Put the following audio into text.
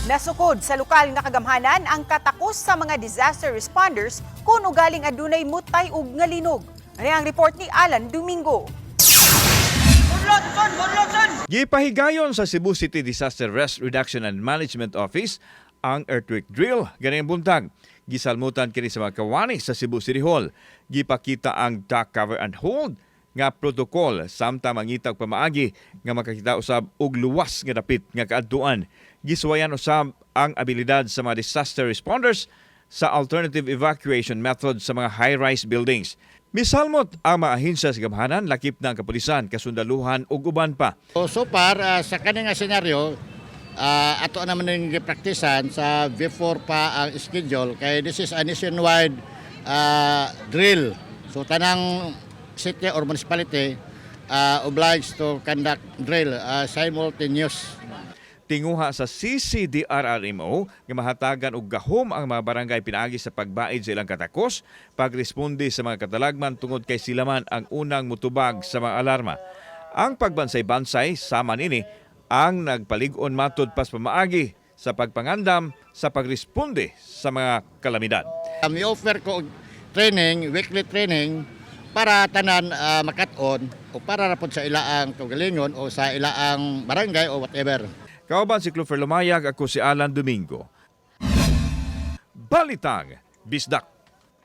Nasukod sa lokal nga kagamhanan ang katakos sa mga disaster responders kung ugaling adunay mutay og nga linog. Ano ang report ni Alan Domingo? Gipahigayon sa Cebu City Disaster Risk Reduction and Management Office ang earthquake drill ganing buntag. Gisalmutan kini sa mga kawani sa Cebu City Hall. Gipakita ang duck, cover and hold nga protocol samtang mangitag pamaagi nga makakita usab og luwas nga dapit nga kaadtuan. Gisuwayan usab ang abilidad sa mga disaster responders sa alternative evacuation method sa mga high-rise buildings. Misalmot ang mga ahensya sa gamhanan, lakip na ang kapulisan, kasundaluhan ug uban pa. So far, sa kaning nga senaryo, ato naman ning gipraktisan sa before pa ang schedule kay this is a nationwide drill. So tanang city or municipality obliged to conduct drill simultaneous. Tinguha sa CCDRRMO nga mahatagan og gahom ang mga barangay pinaagi sa pagbaid sa ilang katakos, pagresponde sa mga katalagman tungod kay sila man ang unang mutubag sa mga alarma. Ang pagbansay-bansay sama nini ang nagpalig-on matud pas pamaagi sa pagpangandam sa pagresponde sa mga kalamidad. I-offer ko og training, weekly training para tanan makat-on o para ra pod sa ilaang kaugalingon o sa ilaang barangay o whatever. Kauban si Clover Lumayag, ako si Alan Domingo. Balitang Bisdak.